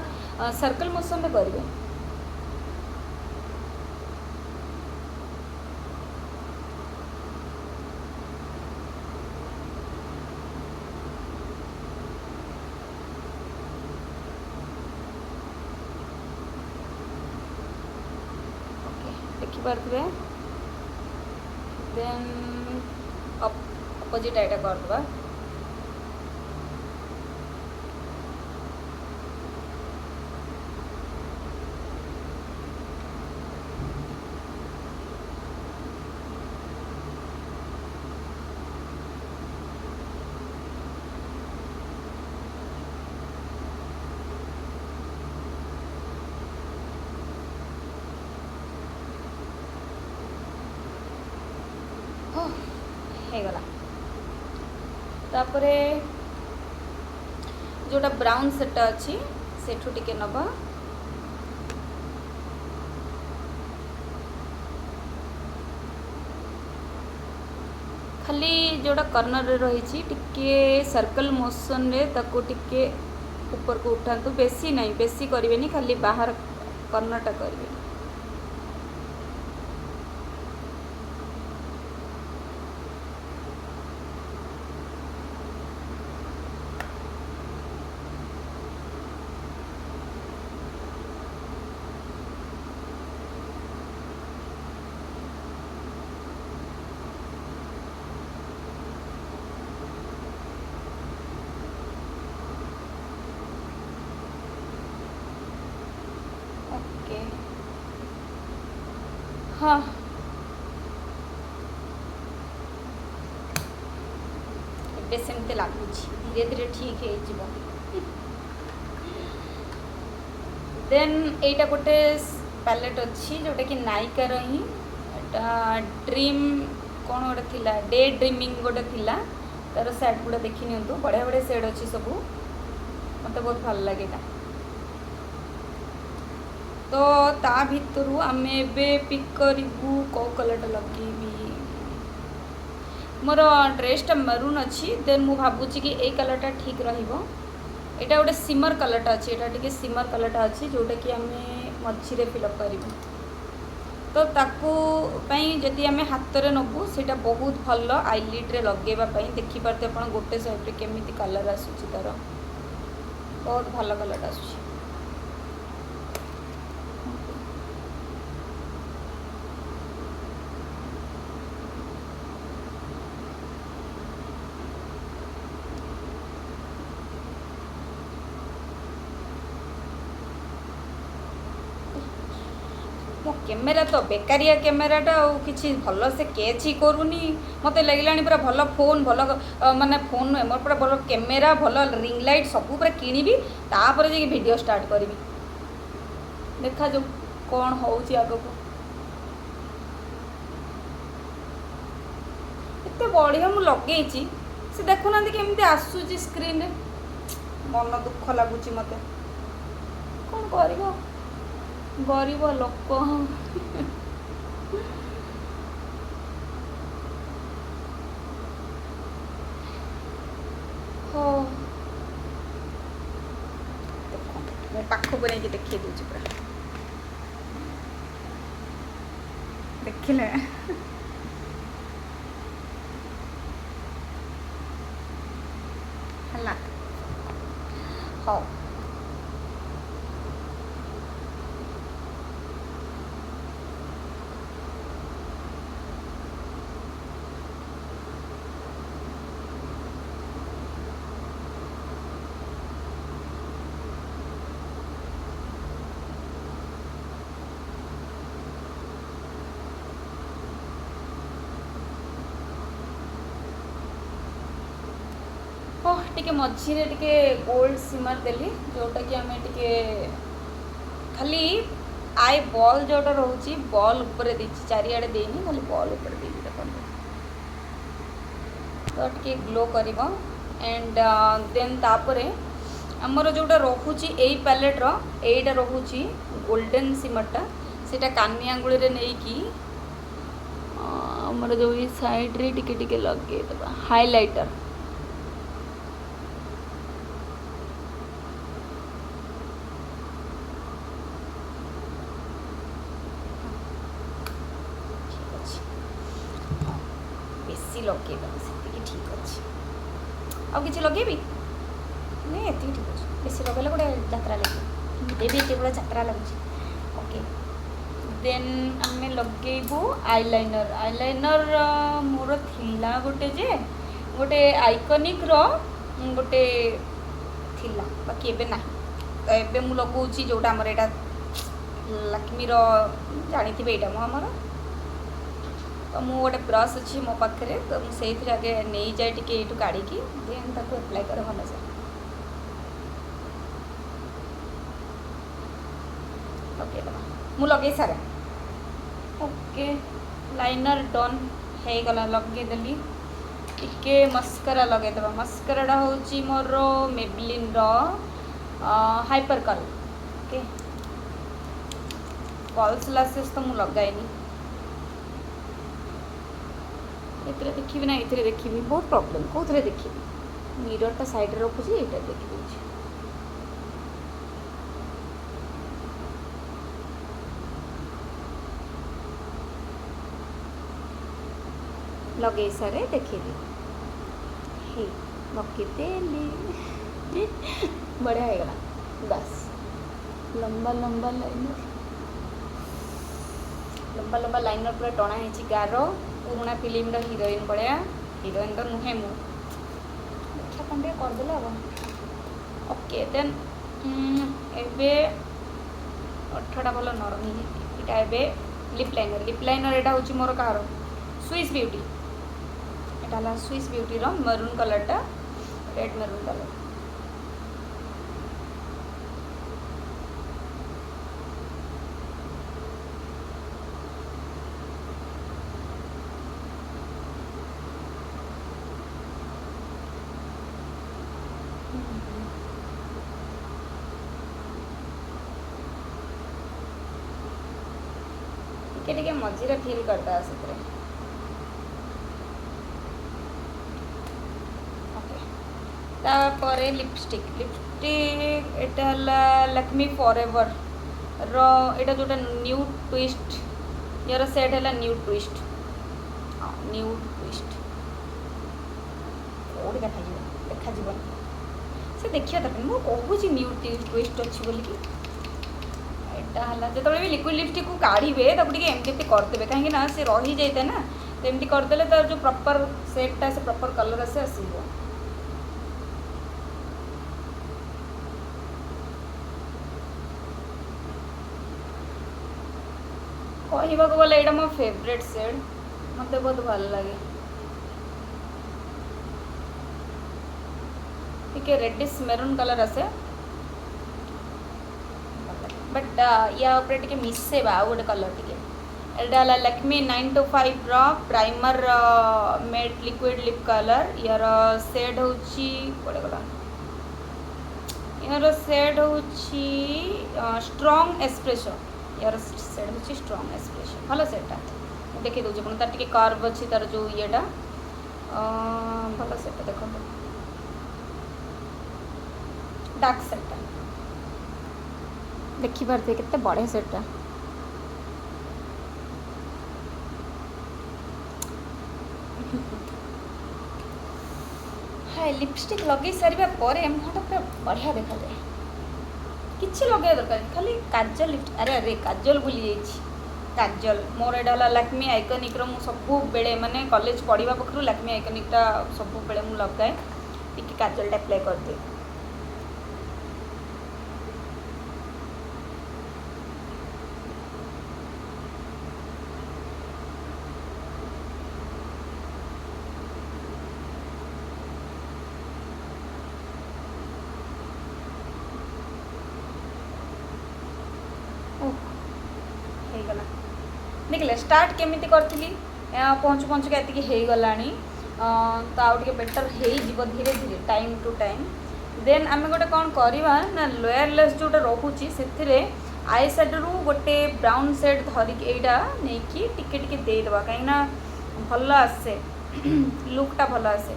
ସର୍କଲ୍ ମୋସନ୍ରେ କରିବେ। ଓକେ, ଦେଖିପାରୁଥିବେ। ଦେନ୍ ଅପୋଜିଟ୍ ଏଇଟା କରିଦେବା। ହେଇଗଲା। ତାପରେ ଯେଉଁଟା ବ୍ରାଉନ୍ ସେଟ୍ଟା ଅଛି, ସେଠୁ ଟିକେ ନେବା। ଖାଲି ଯେଉଁଟା କର୍ଣ୍ଣରରେ ରହିଛି, ଟିକେ ସର୍କଲ୍ ମୋସନ୍ରେ ତାକୁ ଟିକେ ଉପରକୁ ଉଠାନ୍ତୁ। ବେଶୀ ନାହିଁ, ବେଶୀ କରିବେନି, ଖାଲି ବାହାର କର୍ଣ୍ଣରଟା କରିବେ। ଓକେ, ହଁ, ଏବେ ସେମିତି ଲାଗୁଛି, ଧୀରେ ଧୀରେ ଠିକ୍ ହେଇଯିବ। ଦେନ୍ ଏଇଟା ଗୋଟେ ପ୍ୟାଲେଟ୍ ଅଛି, ଯେଉଁଟାକି ନାଇକାର ହିଁ। ଏଇଟା ଡ୍ରିମ୍ କ'ଣ ଗୋଟେ ଥିଲା, ଡେ ଡ୍ରିମିଂ ଗୋଟେ ଥିଲା। ତାର ସେଟ୍ ଗୁଡ଼ା ଦେଖି ନିଅନ୍ତୁ, ବଢ଼ିଆ ବଢ଼ିଆ ସେଟ୍ ଅଛି ସବୁ। ମୋତେ ବହୁତ ଭଲ ଲାଗେ ଏଇଟା। ତ ତା ଭିତରୁ ଆମେ ଏବେ ପିକ୍ କରିବୁ। କେଉଁ କଲର୍ଟା ଲଗେଇବି? ମୋର ଡ୍ରେସ୍ଟା ମେରୁନ୍ ଅଛି। ଦେନ୍ ମୁଁ ଭାବୁଛି କି ଏଇ କଲର୍ଟା ଠିକ୍ ରହିବ। ଏଇଟା ଗୋଟେ ସିମର୍ କଲର୍ଟା ଅଛି, ଏଇଟା ଟିକେ ସିମର୍ କଲର୍ଟା ଅଛି, ଯେଉଁଟାକି ଆମେ ମଝିରେ ଫିଲ୍ଅପ୍ କରିବୁ। ତ ତାକୁ ପାଇଁ ଯଦି ଆମେ ହାତରେ ନେବୁ, ସେଇଟା ବହୁତ ଭଲ ଆଇଲିଡ଼୍ରେ ଲଗେଇବା ପାଇଁ। ଦେଖିପାରୁଥିବେ ଆପଣ ଗୋଟେ ସାଇଡ଼୍ରେ କେମିତି କଲର୍ ଆସୁଛି ତାର, ବହୁତ ଭଲ କଲର୍ଟା ଆସୁଛି। ମୋ କ୍ୟାମେରା ତ ବେକାରିଆ କ୍ୟାମେରାଟା, ଆଉ କିଛି ଭଲ ସେ କ୍ୟାଚ୍ ହିଁ କରୁନି। ମୋତେ ଲାଗିଲାଣି ପୁରା ଭଲ ଫୋନ୍, ଭଲ ମାନେ ଫୋନ୍ ନୁହେଁ, ମୋର ପୁରା ଭଲ କ୍ୟାମେରା, ଭଲ ରିଙ୍ଗ ଲାଇଟ୍ ସବୁ ପୁରା କିଣିବି, ତାପରେ ଯାଇକି ଭିଡ଼ିଓ ଷ୍ଟାର୍ଟ କରିବି। ଦେଖାଯାଉ କ'ଣ ହେଉଛି ଆଗକୁ। ଏତେ ବଢ଼ିଆ ମୁଁ ଲଗେଇଛି, ସେ ଦେଖୁନାହାନ୍ତି କେମିତି ଆସୁଛି ସ୍କ୍ରିନ୍ରେ। ମନ ଦୁଃଖ ଲାଗୁଛି ମୋତେ। କ'ଣ କରିବ ଗରିବ ଲୋକ? ହଉ, ଦେଖନ୍ତୁ, ମୋ ପାଖକୁ ନେଇକି ଦେଖେଇ ଦେଉଛି ପୁରା। ଦେଖିଲେ? ହେଲା। ହଉ, ହଁ, ଟିକେ ମଝିରେ ଟିକେ ଗୋଲ୍ଡ ସିମର୍ ଦେଲି, ଯେଉଁଟାକି ଆମେ ଟିକେ ଖାଲି I ball ଯେଉଁଟା ରହୁଛି, ବଲ୍ ଉପରେ ଦେଇଛି, ଚାରିଆଡ଼େ ଦେଇନି, ଖାଲି ବଲ୍ ଉପରେ ଦେଇଛି। ଦେଖନ୍ତୁ ତ ଟିକେ ଗ୍ଲୋ କରିବ। ଆଣ୍ଡ ଦେନ୍ ତାପରେ ଆମର ଯେଉଁଟା ରହୁଛି ଏଇ ପ୍ୟାଲେଟ୍ର, ଏଇଟା ରହୁଛି ଗୋଲ୍ଡେନ୍ ସିମର୍ଟା, ସେଇଟା କାନି ଆଙ୍ଗୁଳିରେ ନେଇକି ଆମର ଯେଉଁ ଏଇ ସାଇଡ଼୍ରେ ଟିକେ ଟିକେ ଲଗେଇଦେବା ହାଇଲାଇଟର୍। ଠିକ୍ ଅଛି। ହଁ, ବେଶୀ ଲଗେଇବାନି, ସେତିକି ଠିକ୍ ଅଛି। ଆଉ କିଛି ଲଗେଇବି? ନାଇଁ, ଏତିକି ଠିକ୍ ଅଛି। ବେଶୀ ଲଗେଇଲେ ଗୋଟେ ଯାତ୍ରା ଲାଗିବ। ମୋତେ ବି ଏତେ ଗୁଡ଼ା ଯାତ୍ରା ଲାଗୁଛି। ଓକେ, ଦେନ୍ ଆମେ ଲଗେଇବୁ ଆଇଲାଇନର୍। ଆଇଲାଇନର୍ ମୋର ଥିଲା ଗୋଟେ ଯେ, ଗୋଟେ ଆଇକନିକ୍ର ଗୋଟେ ଥିଲା, ବାକି ଏବେ ନାହିଁ। ତ ଏବେ ମୁଁ ଲଗାଉଛି ଯେଉଁଟା ଆମର ଏଇଟା ଲାକ୍ମିର, ଜାଣିଥିବେ ଏଇଟା ମୁଁ ଆମର। ତ ମୁଁ ଗୋଟେ ବ୍ରସ୍ ଅଛି ମୋ ପାଖରେ, ତ ମୁଁ ସେଇଥିରେ ଆଗେ ନେଇଯାଏ ଟିକେ ଏଇଠୁ କାଢ଼ିକି, ଦେନ୍ ତାକୁ ଆପ୍ଲାଏ କରେ ଭଲସେ। ଲଗେଇଦେବା। ମୁଁ ଲଗେଇ ସାରେ। ଓକେ, ଲାଇନର୍ ଡନ୍ ହେଇଗଲା, ଲଗେଇଦେଲି। ଟିକେ ମସ୍କରା ଲଗେଇଦେବା। ମସ୍କରାଟା ହେଉଛି ମୋର ମେବଲିନ୍ର ହାଇପର କର୍ଲ। ଓକେ, ଫଲ୍ସ ଲାସେସ୍ ତ ମୁଁ ଲଗାଏନି। ଏଥିରେ ଦେଖିବି ନା ଏଥିରେ ଦେଖିବି, ବହୁତ ପ୍ରୋବ୍ଲେମ୍। କେଉଁଥିରେ ଦେଖିବି? ମିରରଟା ସାଇଡ଼୍ରେ ରଖୁଛି, ଏଇଟା ଦେଖିଦେଉଛି। ଲଗେଇ ସାରେ ଦେଖେଇବି। ହେଇ ପକେଇଦେଲି, ବଢ଼ିଆ ହେଇଗଲା। ବାସ୍, ଲମ୍ବା ଲମ୍ବା ଲାଇନର୍, ଲମ୍ବା ଲମ୍ବା ଲାଇନର୍ ପୁରା ଟଣା ହେଇଛି ଗାର, ପୁରୁଣା ଫିଲ୍ମର ହିରୋଇନ୍ ଭଳିଆ। ହିରୋଇନ୍ ତ ନୁହେଁ ମୁଁ, ଦେଖିବା କ'ଣ ଟିକେ କରିଦେଲେ ହେବ। ଓକେ, ଦେନ୍ ଏବେ ଓଠଟା ଭଲ ନରମ ହେଇଯାଇଛି। ଏଇଟା ଏବେ ଲିପ୍ ଲାଇନର୍। ଲିପ୍ ଲାଇନର୍ ଏଇଟା ହେଉଛି ମୋର କାହାର? Swiss beauty. ଏଇଟା ହେଲା ସୁଇସ୍ ବିୟୁଟିର ମେରୁନ୍ କଲର୍ଟା, ରେଡ୍ ମେରୁନ୍ କଲର୍। ଟିକେ ଟିକେ ମଝିରେ ଫିଲ୍ କରିଦେବା ସେଥିରେ। ଓକେ, ତାପରେ ଲିପଷ୍ଟିକ୍। ଲିପଷ୍ଟିକ୍ ଏଇଟା ହେଲା ଲକ୍ଷ୍ମୀ ଫରେଭର ର, ଏଇଟା ଯେଉଁଟା ନ୍ୟୁ ଟ୍ୱିଷ୍ଟ। ୟାର ସେଟ୍ ହେଲା ନ୍ୟୁ ଟ୍ୱିଷ୍ଟ। ହଁ, ନ୍ୟୁ ଟ୍ୱିଷ୍ଟ। କେଉଁଠି ଦେଖାଯିବ? ଦେଖାଯିବନି ସେ, ଦେଖିବା ଦରକାର। ମୁଁ କହୁଛି ନ୍ୟୁ ଟ୍ୱିଷ୍ଟ ଅଛି ବୋଲିକି। ଏଇଟା ହେଲା, ଯେତେବେଳେ ବି ଲିକ୍ୱିଡ଼ ଲିପଷ୍ଟିକ୍କୁ କାଢ଼ିବେ, ତାକୁ ଟିକେ ଏମିତି ଏମିତି କରିଦେବେ, କାହିଁକି ନା ସେ ରହିଯାଇଥାଏ ନା। ତ ଏମିତି କରିଦେଲେ ତାର ଯେଉଁ ପ୍ରପର୍ ସେଟ୍ଟା, ସେ ପ୍ରପର୍ କଲର୍ ଆସେ, ଆସିବ। କହିବାକୁ ଗଲେ ଏଇଟା ମୋ ଫେଭରେଟ୍ ସେଡ୍, ମୋତେ ବହୁତ ଭଲ ଲାଗେ। ଟିକେ ରେଡିସ୍ ମେରୁନ୍ କଲର୍ ଆସେ, ବଟ୍ ୟା ଉପରେ ଟିକେ ମିଶେଇବା ଆଉ ଗୋଟେ କଲର୍ ଟିକେ। ଏଇଟା ହେଲା ଲକ୍ଷ୍ମୀ 9 ଟୁ 5ର primer matte liquid lip colour। ୟାର ସେଡ୍ ହେଉଛି, କୁଆଡ଼େ ଗଲା? ୟାର ସେଡ୍ ହେଉଛି ଷ୍ଟ୍ରଙ୍ଗ ଏସ୍ପ୍ରେସୋ। ୟାର ସେଡ୍ ହେଉଛି ଷ୍ଟ୍ରଙ୍ଗ ଏସ୍ପ୍ରେସୋ। ଭଲ ସେଡ୍ଟା, ମୁଁ ଦେଖେଇ ଦେଉଛି ଆପଣ। ତାର ଟିକେ କର୍ଭ ଅଛି, ତାର ଯେଉଁ ଇଏଟା ଭଲ ସେଡ୍ଟା। ଦେଖନ୍ତୁ, ଡାର୍କ ସେଡ୍ଟା ଦେଖିପାରୁଥିବେ, କେତେ ବଢ଼ିଆ ସେଡ୍ଟା। ହଁ, ଲିପଷ୍ଟିକ୍ ଲଗେଇ ସାରିବା ପରେ ମୁହଁଟା ପୁରା ବଢ଼ିଆ ଦେଖାଯାଏ। କିଛି ଲଗେଇବା ଦରକାର ନାହିଁ, ଖାଲି କାଜଲ ଲିପ୍। ଆରେ ଆରେ, କାଜଲ ଭୁଲି ଯାଇଛି। କାଜଲ ମୋର ଏଇଟା ହେଲା ଲାକ୍ମି ଆଇକନିକ୍ର। ମୁଁ ସବୁବେଳେ, ମାନେ କଲେଜ ପଢ଼ିବା ପାଖରୁ ଲାକ୍ମି ଆଇକନିକ୍ଟା ସବୁବେଳେ ମୁଁ ଲଗାଏ। ଟିକେ କାଜଲଟା ଆପ୍ଲାଏ କରିଦିଏ। ଓହ, ହେଇଗଲା। ଦେଖିଲେ, ଷ୍ଟାର୍ଟ କେମିତି କରିଥିଲି, ପହଞ୍ଚୁ ପହଞ୍ଚୁକା ଏତିକି ହେଇଗଲାଣି। ତ ଆଉ ଟିକେ ବେଟର୍ ହେଇଯିବ ଧୀରେ ଧୀରେ, ଟାଇମ୍ ଟୁ ଟାଇମ୍। ଦେନ୍ ଆମେ ଗୋଟେ କ'ଣ କରିବା ନା, ଲୋୟାର ଲେସ୍ ଯେଉଁଟା ରହୁଛି, ସେଥିରେ I ସାଡ଼ୋରୁ ଗୋଟେ ବ୍ରାଉନ୍ ସେଡ୍ ଧରିକି ଏଇଟା ନେଇକି ଟିକେ ଟିକେ ଦେଇଦେବା, କାହିଁକିନା ଭଲ ଆସେ, ଲୁକ୍ଟା ଭଲ ଆସେ।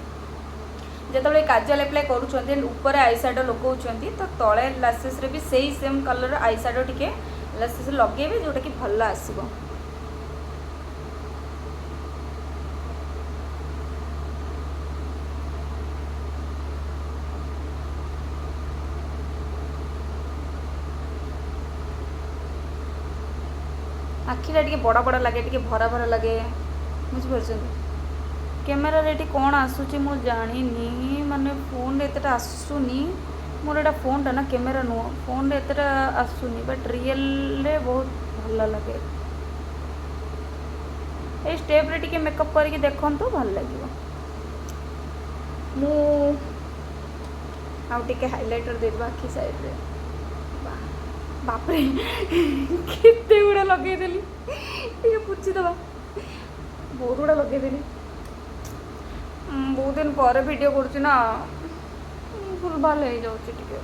ଯେତେବେଳେ କାଜଲ ଆପ୍ଲାଏ କରୁଛନ୍ତି, ଉପରେ I ସାଡ଼ୋ ଲଗାଉଛନ୍ତି, ତ ତଳେ ଲାସେସ୍ରେ ବି ସେଇ ସେମ୍ କଲର୍ I ସାଡ଼ୋ ଟିକେ ଲାସେସ୍ ଲଗେଇବେ, ଯେଉଁଟାକି ଭଲ ଆସିବ। ଆଖିଟା ଟିକେ ବଡ଼ ବଡ଼ ଲାଗେ, ଟିକେ ଭରା ଭରା ଲାଗେ, ବୁଝିପାରୁଛନ୍ତି? କ୍ୟାମେରାରେ ଏଠି କ'ଣ ଆସୁଛି ମୁଁ ଜାଣିନି, ମାନେ ଫୋନ୍ରେ ଏତେଟା ଆସୁନି। ମୋର ଏଇଟା ଫୋନ୍ଟା ନା, କ୍ୟାମେରା ନୁହଁ। ଫୋନ୍ରେ ଏତେଟା ଆସୁନି, ବଟ୍ ରିଏଲ୍ରେ ବହୁତ ଭଲ ଲାଗେ। ଏଇ ଷ୍ଟେପ୍ରେ ଟିକେ ମେକଅପ୍ କରିକି ଦେଖନ୍ତୁ, ଭଲ ଲାଗିବ। ମୁଁ ଆଉ ଟିକେ ହାଇଲାଇଟର୍ ଦେଇଦେବା ଆଖି ସାଇଡ଼୍ରେ। ବାପରେ, କେତେ ଗୁଡ଼ା ଲଗେଇଦେଲି! ଟିକେ ପୋଛିଦେବା, ବହୁତ ଗୁଡ଼ା ଲଗେଇଦେଲି। ବହୁତ ଦିନ ପରେ ଭିଡ଼ିଓ କରୁଛି ନା, ଭୁଲ ଭାଲ ହେଇଯାଉଛି ଟିକେ।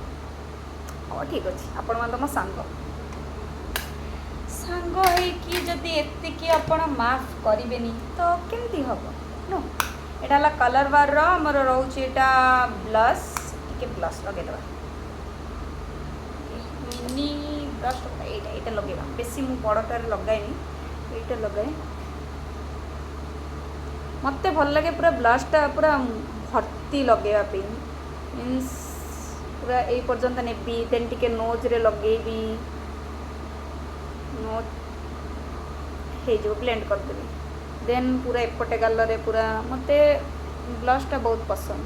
ହଉ, ଠିକ୍ ଅଛି। ଆପଣମାନେ ତ ମୋ ସାଙ୍ଗ। ସାଙ୍ଗ ହେଇକି ଯଦି ଏତିକି ଆପଣ ମାଫ କରିବେନି ତ କେମିତି ହେବ? ନୋ, ଏଇଟା ହେଲା କଲର୍ ବାର୍ର ଆମର ରହୁଛି ଏଇଟା ବ୍ଲସ୍। ଟିକେ ବ୍ଲସ୍ ଲଗେଇଦେବା। ମିନି ବ୍ରସ୍ ଏଇଟା ଲଗେଇବା। ବେଶୀ ମୁଁ ବଡ଼ଟାରେ ଲଗାଏନି, ଏଇଟା ଲଗାଏ। ମୋତେ ଭଲ ଲାଗେ ପୁରା ବ୍ଲସ୍ଟା ପୁରା ଭର୍ତ୍ତି ଲଗେଇବା ପାଇଁ। ମିନ୍ସ ପୁରା ଏଇ ପର୍ଯ୍ୟନ୍ତ ନେବି, ଦେନ୍ ଟିକେ ନୋଜ୍ରେ ଲଗେଇବି, ନୋଜ୍ ହେଇଯିବ, ବ୍ଲେଣ୍ଡ କରିଦେବି, ଦେନ୍ ପୁରା ଏପଟେ ଗାଲରେ ପୁରା। ମୋତେ ବ୍ଲସ୍ଟା ବହୁତ ପସନ୍ଦ।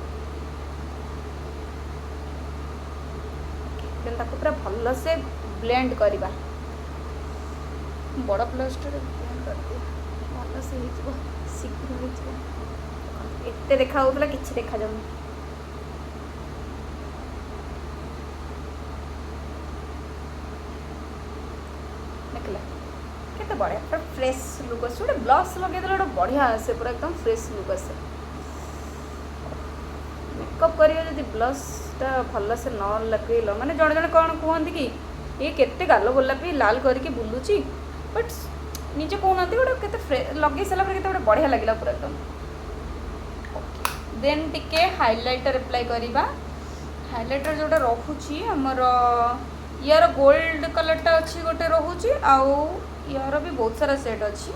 ଦେନ୍ ତାକୁ ପୁରା ଭଲସେ ବ୍ଲେଣ୍ଡ କରିବା। ବଡ଼ ବ୍ଲସ୍ଟାରେ ବ୍ଲେଣ୍ଡ କରିଦିଏ, ଭଲସେ ହେଇଯିବ, ଶୀଘ୍ର ହେଇଯିବ। ଏତେ ଦେଖା ହେଉଥିଲା, କିଛି ଦେଖାଯାଉନି। ଦେଖିଲା କେତେ ବଢ଼ିଆ ପୁରା ଫ୍ରେଶ୍ ଲୁକ୍ ଆସୁଛି। ଗୋଟେ ବ୍ଲସ୍ ଲଗେଇଦେଲେ ଗୋଟେ ବଢ଼ିଆ ଆସେ, ପୁରା ଏକଦମ ଫ୍ରେଶ୍ ଲୁକ୍ ଆସେ। ମେକଅପ୍ କରିବା ଯଦି ବ୍ଲସ୍ଟା ଭଲସେ ନ ଲଗେଇଲ, ମାନେ ଜଣେ ଜଣେ କ'ଣ କୁହନ୍ତି କି ଇଏ କେତେ ଗାଲ ଗୋଲାପି ଲାଲ କରିକି ବୁଲୁଛି, ବଟ୍ ନିଜେ କହୁନାହାନ୍ତି ଗୋଟେ କେତେ ଲଗେଇ ସାରିଲା ପରେ କେତେ ଗୋଟେ ବଢ଼ିଆ ଲାଗିଲା ପୁରା ଏକଦମ। ଦେନ୍ ଟିକେ ହାଇଲାଇଟର୍ ଆପ୍ଲାଏ କରିବା। ହାଇଲାଇଟର୍ ଯେଉଁଟା ରହୁଛି ଆମର, ୟାର ଗୋଲ୍ଡ କଲର୍ଟା ଅଛି ଗୋଟେ ରହୁଛି, ଆଉ ୟାର ବି ବହୁତ ସାରା ସେଟ୍ ଅଛି।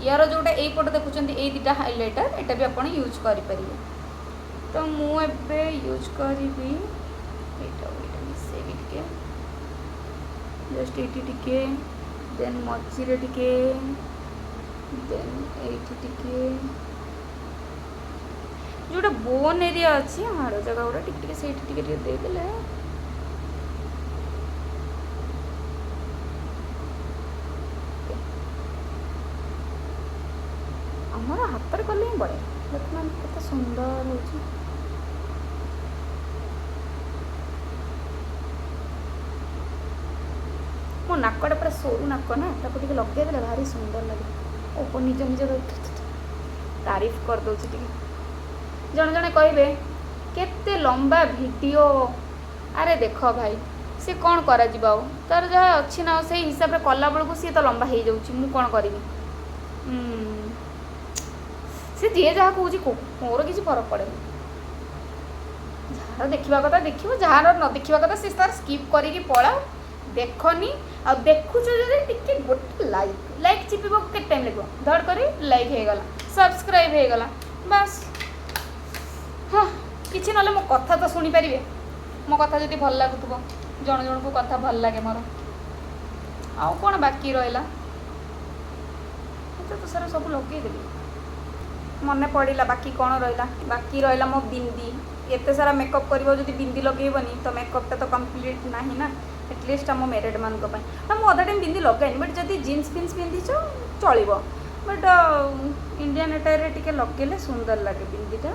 ୟାର ଯେଉଁଟା ଏଇପଟେ ଦେଖୁଛନ୍ତି, ଏଇ ଦୁଇଟା ହାଇଲାଇଟର୍, ଏଇଟା ବି ଆପଣ ୟୁଜ୍ କରିପାରିବେ। ତ ମୁଁ ଏବେ ୟୁଜ୍ କରିବି ଏଇଟା, ଏଇଟା ମିଶେଇବି ଟିକେ, ଜଷ୍ଟ ଏଇଠି ଟିକେ, ଦେନ୍ ମଝିରେ ଟିକେ, ଦେନ୍ ଏଇଠି ଟିକେ, ଯେଉଁଟା ବୋନ୍ ଏରିଆ ଅଛି, ହାଡ଼ ଜାଗା ଗୁଡ଼ା, ଟିକେ ଟିକେ ସେଇଠି ଟିକେ ଟିକେ ଦେଇଦେଲେ। ଆମର ହାତରେ କଲେ ହିଁ ବଢ଼ିଆ। ଦେଖୁନାହାନ୍ତି କେତେ ସୁନ୍ଦର ହେଉଛି। ମୋ ନାକଟା ପୁରା ସରୁ ନାକ ନା, ତାକୁ ଟିକେ ଲଗେଇଦେଲେ ଭାରି ସୁନ୍ଦର ଲାଗେ। ଓ, ନିଜ ନିଜର ତାରିଫ କରିଦେଉଛି ଟିକେ। ଜଣେ ଜଣେ କହିବେ କେତେ ଲମ୍ବା ଭିଡ଼ିଓ। ଆରେ ଦେଖ ଭାଇ, ସେ କ'ଣ କରାଯିବ ଆଉ, ତାର ଯାହା ଅଛି ନା, ସେଇ ହିସାବରେ କଲାବେଳକୁ ସିଏ ତ ଲମ୍ବା ହେଇଯାଉଛି, ମୁଁ କ'ଣ କରିବି? ସେ ଯିଏ ଯାହା କହୁଛି କହୁ, ମୋର କିଛି ଫରକ ପଡ଼େନି। ଯାହାର ଦେଖିବା କଥା ଦେଖିବ, ଯାହାର ନ ଦେଖିବା କଥା ସେ ତାର ସ୍କିପ୍ କରିକି ପଳାଅ, ଦେଖନି। ଆଉ ଦେଖୁଛ ଯଦି ଟିକେ ଗୋଟେ ଲାଇକ୍, ଲାଇକ୍ ଚିପିବାକୁ କେତେ ଟାଇମ୍ ଲାଗିବ? ଧଡ଼ କରି ଲାଇକ୍ ହେଇଗଲା, ସବସ୍କ୍ରାଇବ୍ ହେଇଗଲା, ବାସ୍। ହଁ, କିଛି ନହେଲେ ମୋ କଥା ତ ଶୁଣିପାରିବେ। ମୋ କଥା ଯଦି ଭଲ ଲାଗୁଥିବ, ଜଣ ଜଣଙ୍କୁ କଥା ଭଲ ଲାଗେ ମୋର। ଆଉ କ'ଣ ବାକି ରହିଲା? ଏତେ ତ ସାରା ସବୁ ଲଗେଇଦେଲି। ମନେ ପଡ଼ିଲା ବାକି କ'ଣ ରହିଲା। ବାକି ରହିଲା ମୋ ବିନ୍ଦି। ଏତେ ସାରା ମେକଅପ୍ କରିବ, ଯଦି ବିନ୍ଦି ଲଗେଇବନି ତ ମେକଅପ୍ଟା ତ କମ୍ପ୍ଲିଟ୍ ନାହିଁ ନା, ଆଟଲିଷ୍ଟ ଆମ ମ୍ୟାରେଡ଼୍ ପାଇଁ। ନା, ମୁଁ ଅଧା ଟାଇମ୍ ବିନ୍ଦି ଲଗାଏନି, ବଟ୍ ଯଦି ଜିନ୍ସ ଫିନ୍ସ ପିନ୍ଧିଛ ଚଳିବ, ବଟ୍ ଇଣ୍ଡିଆନ୍ ଆଟାୟାରରେ ଟିକେ ଲଗେଇଲେ ସୁନ୍ଦର ଲାଗେ ବିନ୍ଦିଟା।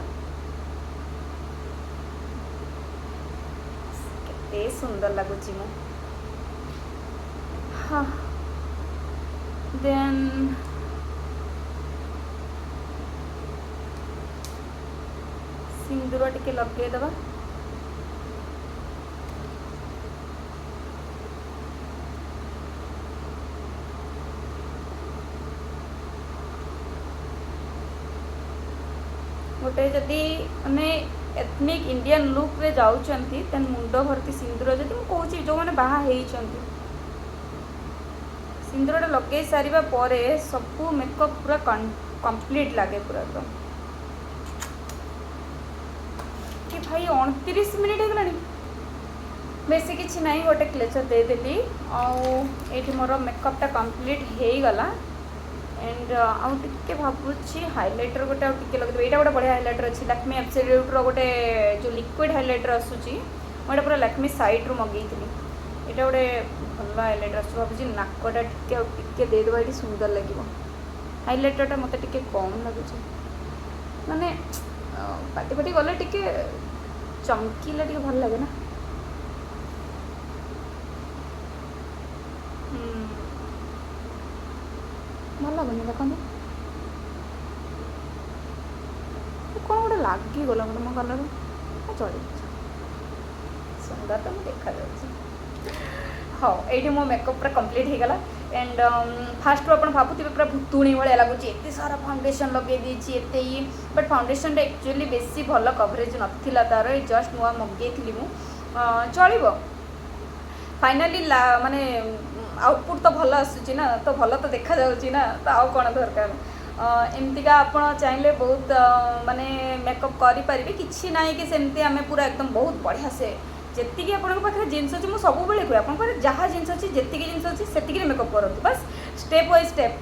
କେତେ ସୁନ୍ଦର ଲାଗୁଛି ମୁଁ। ହଁ, ଦେନ୍ ସିନ୍ଦୁର ଟିକେ ଲଗେଇଦେବା। ଗୋଟେ ଯଦି ମାନେ ଏଥନିକ୍ ଇଣ୍ଡିଆନ୍ ଲୁକ୍ରେ ଯାଉଛନ୍ତି, ଦେନ୍ ମୁଣ୍ଡ ଭର୍ତ୍ତି ସିନ୍ଦୁର, ଯଦି ମୁଁ କହୁଛି ଯେଉଁମାନେ ବାହା ହେଇଛନ୍ତି, ସିନ୍ଦୁରଟା ଲଗେଇ ସାରିବା ପରେ ସବୁ ମେକଅପ୍ ପୁରା କମ୍ପ୍ଲିଟ୍ ଲାଗେ ପୁରା ଏକଦମ। କି ଭାଇ, 29 ମିନିଟ୍ ହେଇଗଲାଣି। ବେଶୀ କିଛି ନାହିଁ, ଗୋଟେ କ୍ଲେଚର୍ ଦେଇଦେଲି ଆଉ ଏଇଠି ମୋର ମେକଅପ୍ଟା କମ୍ପ୍ଲିଟ୍ ହେଇଗଲା। ଆଣ୍ଡ ଆଉ ଟିକେ ଭାବୁଛି ହାଇଲାଇଟର୍ ଗୋଟେ ଆଉ ଟିକେ ଲଗେଇଦେବି। ଏଇଟା ଗୋଟେ ବଢ଼ିଆ ହାଇଲାଇଟର୍ ଅଛି, ଲାକ୍ମି ଆବସଲ୍ୟୁଟ୍ର ଗୋଟେ ଯେଉଁ ଲିକ୍ୱିଡ଼ ହାଇଲାଇଟର୍ ଆସୁଛି। ମୁଁ ଏଇଟା ପୁରା ଲାକ୍ମି ସାଇଟ୍ରୁ ମଗେଇଥିଲି। ଏଇଟା ଗୋଟେ ଭଲ ହାଇଲାଇଟର୍ ଆସୁଛି। ଭାବୁଛି ନାକଟା ଟିକେ ଆଉ ଟିକେ ଦେଇଦେବା ଏଇଠି, ସୁନ୍ଦର ଲାଗିବ। ହାଇଲାଇଟର୍ଟା ମୋତେ ଟିକେ କମ୍ ଲାଗୁଛି, ମାନେ ପାଟି ଫାଟି ଗଲେ ଟିକେ ଚମକିଲେ ଟିକେ ଭଲ ଲାଗେ ନା। ଭଲ ଲାଗୁନି? ଦେଖନ୍ତୁ, କ'ଣ ଗୋଟେ ଲାଗିଗଲା ମୋତେ ମୋ ଗାଲରେ। ଚଳିବ। ସୁନ୍ଦର ତ ମୁଁ ଦେଖାଯାଉଛି। ହଉ, ଏଇଠି ମୋ ମେକଅପ୍ ପୁରା କମ୍ପ୍ଲିଟ୍ ହେଇଗଲା। ଆଣ୍ଡ ଫାଷ୍ଟରୁ ଆପଣ ଭାବୁଥିବେ ପୁରା ଭୁତୁଣୀ ଭଳିଆ ଲାଗୁଛି, ଏତେ ସାରା ଫାଉଣ୍ଡେସନ୍ ଲଗେଇ ଦେଇଛି, ଏତେ ଇଏ। ବଟ୍ ଫାଉଣ୍ଡେସନ୍ଟା ଆକ୍ଚୁଆଲି ବେଶୀ ଭଲ କଭରେଜ୍ ନଥିଲା ତା'ର। ଏଇ ଜଷ୍ଟ ନୂଆ ମଗେଇଥିଲି ମୁଁ। ଚଳିବ, ଫାଇନାଲି ମାନେ ଆଉଟପୁଟ୍ ତ ଭଲ ଆସୁଛି ନା, ତ ଭଲ ତ ଦେଖାଯାଉଛି ନା, ତ ଆଉ କ'ଣ ଦରକାର? ଏମିତିକା ଆପଣ ଚାହିଁଲେ ବହୁତ ମାନେ ମେକଅପ୍ କରିପାରିବେ। କିଛି ନାହିଁ କି ସେମିତି ଆମେ ପୁରା ଏକଦମ ବହୁତ ବଢ଼ିଆ ସେ, ଯେତିକି ଆପଣଙ୍କ ପାଖରେ ଜିନିଷ ଅଛି, ମୁଁ ସବୁବେଳେ କୁହେ, ଆପଣଙ୍କ ପାଖରେ ଯାହା ଜିନିଷ ଅଛି, ଯେତିକି ଜିନିଷ ଅଛି, ସେତିକିରେ ମେକଅପ୍ କରନ୍ତୁ। ବାସ୍, ଷ୍ଟେପ୍ ବାଇ ଷ୍ଟେପ୍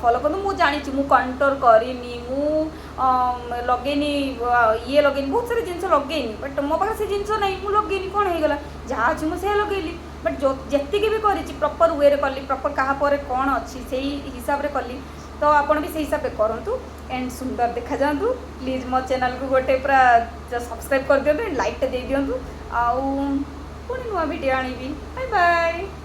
ଫଲୋ କରନ୍ତୁ। ମୁଁ ଜାଣିଛି ମୁଁ କଣ୍ଟୋର୍ କରିନି, ମୁଁ ଲଗେଇନି, ଇଏ ଲଗେଇନି, ବହୁତ ସାରା ଜିନିଷ ଲଗେଇନି। ବଟ୍ ମୋ ପାଖରେ ସେ ଜିନିଷ ନାହିଁ, ମୁଁ ଲଗେଇନି, କ'ଣ ହେଇଗଲା? ଯାହା ଅଛି ମୁଁ ସେୟା ଲଗେଇଲି। ବଟ୍ ଯେତିକି ବି କରିଛି, ପ୍ରପର୍ ୱେରେ କଲି, ପ୍ରପର୍ କାହା ପରେ କ'ଣ ଅଛି ସେଇ ହିସାବରେ କଲି। ତ ଆପଣ ବି ସେଇ ହିସାବରେ କରନ୍ତୁ ଆଣ୍ଡ ସୁନ୍ଦର ଦେଖାଯାଆନ୍ତୁ। ପ୍ଲିଜ୍ ମୋ ଚ୍ୟାନେଲ୍କୁ ଗୋଟେ ପୁରା ସବସ୍କ୍ରାଇବ୍ କରିଦିଅନ୍ତୁ ଆଣ୍ଡ ଲାଇକ୍ଟା ଦେଇଦିଅନ୍ତୁ। ଆଉ ପୁଣି ନୂଆ ଭିଡ଼ିଓ ଆଣିବି। Bye bye.